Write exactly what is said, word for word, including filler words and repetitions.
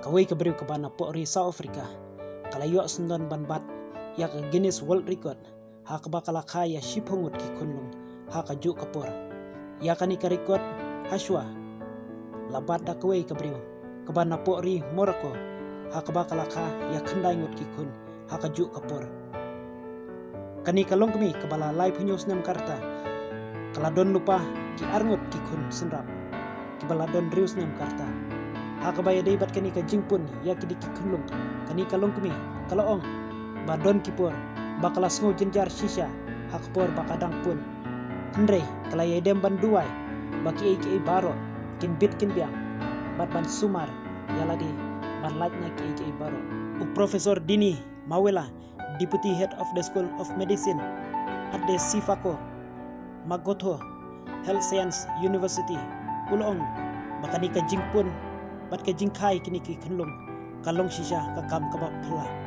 Kawei ka briew kaba na pohri South Africa ka la ïoh syndon ban bat ïa ka Guinness World Record ha kaba ka la kha ïa shiphew ngut ki khunlung ha kajuh ka por. Ïa kane ka record hashwa la bat da kawei ka briew kaba na pohri Morocco ha kaba ka la kha ïa khyndai ngut ki khun ha kajuh ka por. Kane ka longkmie kaba la laiphew hynñiew snem ka rta ka la don lypa ki ar ngut ki khun synrap kiba la don hynriew snem ka rta. Ha kaba ïadei bad kane ka jingpun ïa kine ki khunlung, kane ka longkmie ka la ong ba don ki por ba ka la sngew jynjar shisha ha ka por ba ka dang pun. Hynrei ka la ïai dem ban duwai ba kiei kiei baroh kin bit kin biang bad ban sumar ïa lade ban lait na kiei kiei baroh. U Professor Dini Mawela, Deputy Head of the School of Medicine at the Sefako Magotho Health Science University, u la ong ba kane ka jingpun bad ka jingkha ïa kine ki khunlung ka long shisha ka kam kaba phylla.